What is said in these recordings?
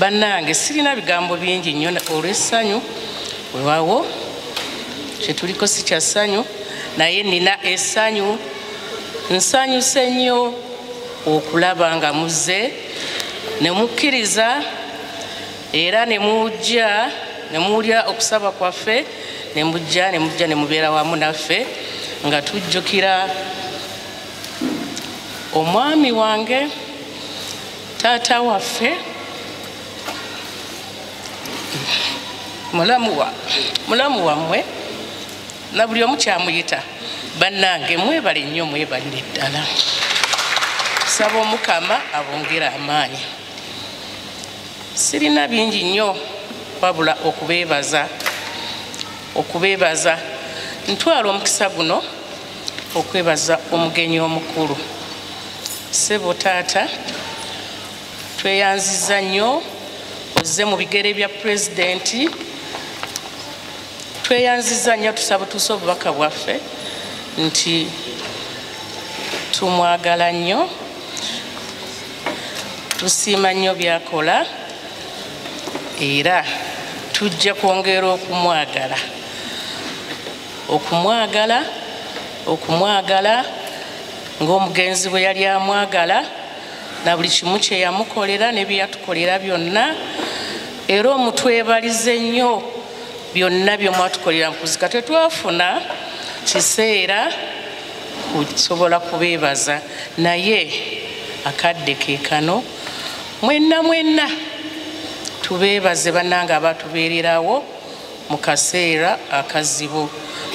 Bannange, sirina bigambo bingi nnyo olw'essanyu. Weewaawo kyetuliko si kya ssanyu, naye nina essanyu, nsanyuse nnyo okulaba nga muzze ne mukkiriza era ne mujja ne muwulira okusaba kwaffe, ne mujja ne mujja ne mubeera wamu naffe nga tujjukira omwami wange, taata waffe, mulamu wammwe na buli omu kyamuyita. Bannange, mwebale nnyo, mwebalire ddala. Saba Omukama abongere amaanyi. Sirina bingi nnyo wabula okubeebaza, okubeebaza. Ntwala omukisa guno okwebaza omugenyi omukulu, ssebo taata, tweyanziza nnyo ozze mu bigere bya pulezidenti. Tweyanziza nnyo, tusaba tuuse obubaka bwaffe nti tumwagala nnyo, tusiima nnyo byakola, era tujja kwongera okumwagala, okumwagala, okumwagala ng'omugenzi bwe yali amwagala na buli kimu kye yamukolera ne bye yatukolera byonna. Era omutwebalize nnyo byonna bye mwatukolera mu kuzika. Tetwafuna kiseera kusobola kubeebaza, naye akadde ke kano mwenna mwenna tubeebaze. Bannange abatubeererawo mu kaseera akazibu,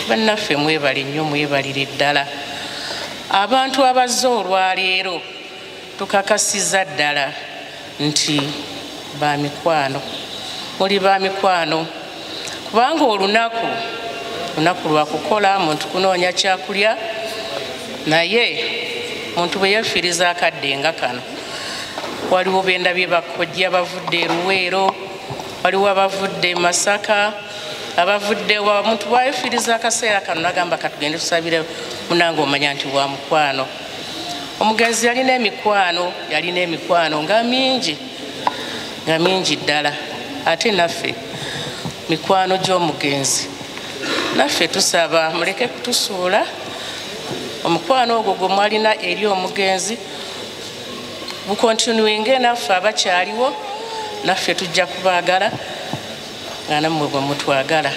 bannaffe, mwebale nnyo, mwebalire ddala. Abantu abazze olwaleero tukakasiza ddala nti ba mikwano, muli ba mikwano, kubanga olunaku lunaku lwa kukola, muntu kunoonya kyakulya, naye muntu bwe yeefiiriza akadde nga kano. Waliwo bendabye bakojja bavudde e Luweero, waliwo abavudde e Masaka, abavudde wa. Omuntu bwayefiiriza akaseera kano nagamba katugende tusabire munange, omanya nti wa mukwano. Omugenzi yalina emikwano, yalina emikwano nga mingi, nga mingi ddala. Ate naffe mikwano gy'omugenzi, naffe tusaba muleke kutusuula. Omukwano ogwo gwe mwalina eri omugenzi bukontinuinge naffe abakyaliwo, naffe tujja kubaagala nga nammwe bwe mutwagala.